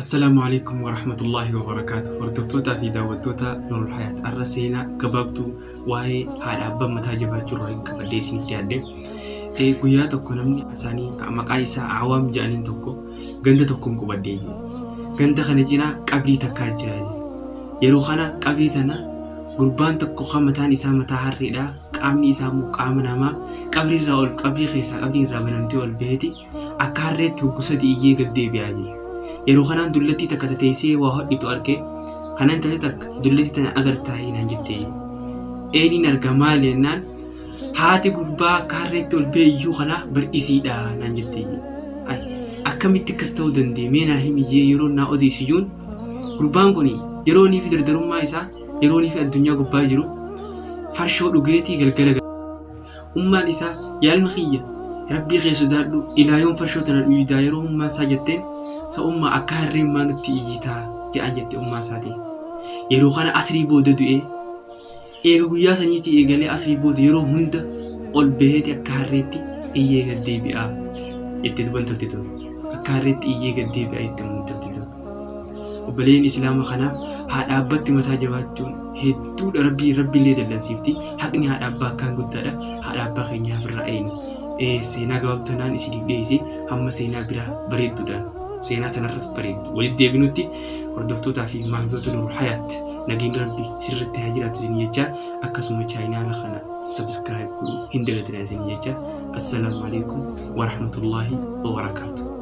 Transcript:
Assalaamu alaikum warahmatullaahi wabarakaatu. Hordoftootaa fi daawwattoota Nuurul Hayaat har'a seenaa gabaabduu waa'ee haadha abbaan mataa jabaachuu irraa hin qabadhee isiniif dhiyaadhe. Guyyaa tokko namni isaanii maqaan isaa Awaam jedhaniin tokko ganda tokkoon qubadhee jira. Ganda kana cinaa qabrii takkaa jira. Yeroo kana qabrii tana gurbaan tokko kan mataan isaa mataa harreedha qaamni isaa immoo qaama namaa qabrii irraa ol qabrii keessaa qabrii irraa banamtee ol baheeti Akka harreetti hoggu sadi iyyee gad deebi'aa jedhe. Yeroo kanaan dullattii takka ta teessee waa hodhitu arke. Kana intalli takka dullattii tana agartaayii naan jette. Ee nin arga maali jennaan haati gurbaa akka harreetti ol ba'e iyyuu kanaa bar isiidha naan jette. Ay akkamitti akkas ta'uu danda'e mee naa himi jee yeroo naa odeessu iyyuun gurbaan kun yeroo inni fi dardarummaa isaa yeroo inni fi addunyaa gubbaa jiru farshoo dhugeetii galgala Ummaan isaa, Yaa ilma kiyya! Rabbii kee sodaadhu, ilaa yoom farshoo tana dhuydaa yeroo ummaan isaa jetteen, sa ummaa akka harreen maa nutti iyyitaa? je'aan jette ummaa isaatiin. Yeroo kana asrii booda du'ee, eega guyyaa saniitii eegalee asrii booda yeroo hunda ol baheeti akka harreetti iyyee gad deebi'a jette duba intalti tun. Akka harreetti iyyee gad deebi'a jette intalti tun. Obboleeyyan Islaama kanaaf haadha abbatti mataa jabaachuun hedduudha rabbii rabbiillee dallansiifti haqni haadha abbaa akkaan guddaadha haadha abbaa keenyaa ofirraa eeynu seenaa gabaabduu tanaan isiniif dhiyeesse hamma seenaa biraa bareedduudhaan seenaa tanarratti bareeddu walitti deebinutti hordoftootaa fi maamiltoota Nurul Hayaat nageenyi rabbi isirratti haa jiraatu isin jecha akkasuma chaayinaala kana subscribe godhuu hin dagatinaa isin jecha assalaamu alaikum warahmatullaahi wabarakaatu.